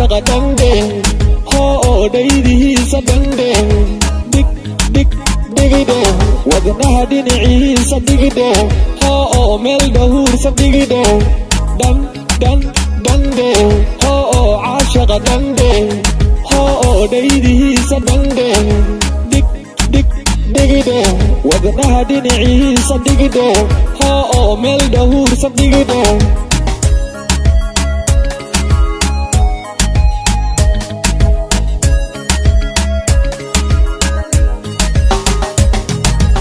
Caashaqa dhandhe, hoo dhaydihiisa dhandhe. Dhig dhig dhigidhe, wadnaha dhinaciisa dhigidhe, hoo meel dhahuursa dhigidhe. Dhan dhan dhandhe, hoo caashaqa dhandhe, hoo dhaydihiisa dhandhe. Dhig dhig dhigidhe, wadnaha dhinaciisa dhigidhe, hoo meel dhahuursa dhigidhe.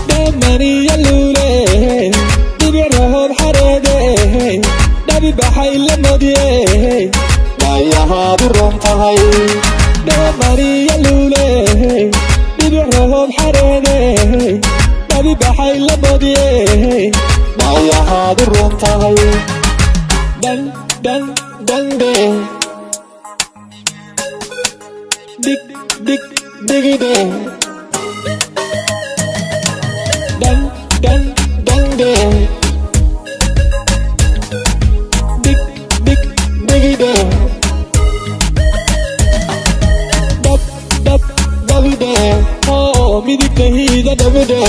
Dhamaniya luule, dhibic rahoob xareede, dhabi baxay la modiye, Dhayahaad u roon tahay. Dhamaniya luule, dhibic rahoob xareede, dhabi baxay la modiye, Dhayahaad u roon tahay. Dhan dhan dhandhe, dhig dhig dhigidhe. Dhan dhan dhandhe, dhig dhig dhigidhe. Dhab dhab dhabidhe, hoo midigtahiida dhabidhe,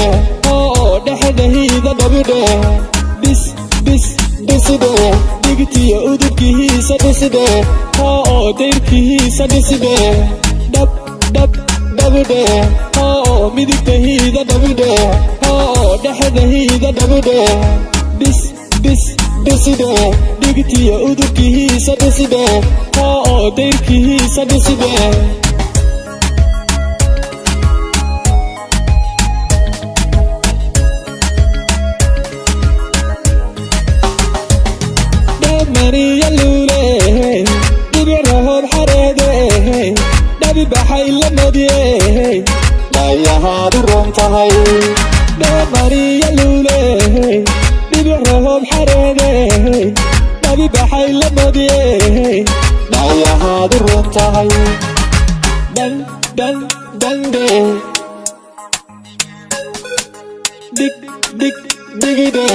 hoo dhexdahiida dhabidhe. Dhis dhis dhisidhe, dhigtiyo udubkihiisa dhisidhe, hoo dayrkihiisa dhisidhe. Dhab dhab dhabidhe, hoo midigtahiida dhabidhe, hoo dhexdahiida dhabidhe. Dhis dhis dhisidhe, dhigtiyo udubkihiisa dhisidhe, hoo dayrkihiisa dhisidhe. Dhamaniya luule, dhibic rahoob xareede, dhabi baxay la modiye, Dhayahaad u roon tahay. Dhamaniya luule, dhibic rahoob xareede, dhabi baxay la modiye, Dhayahaad u roon tahay. Dhan dhan dhandhe, dhig dhig dhigidhe.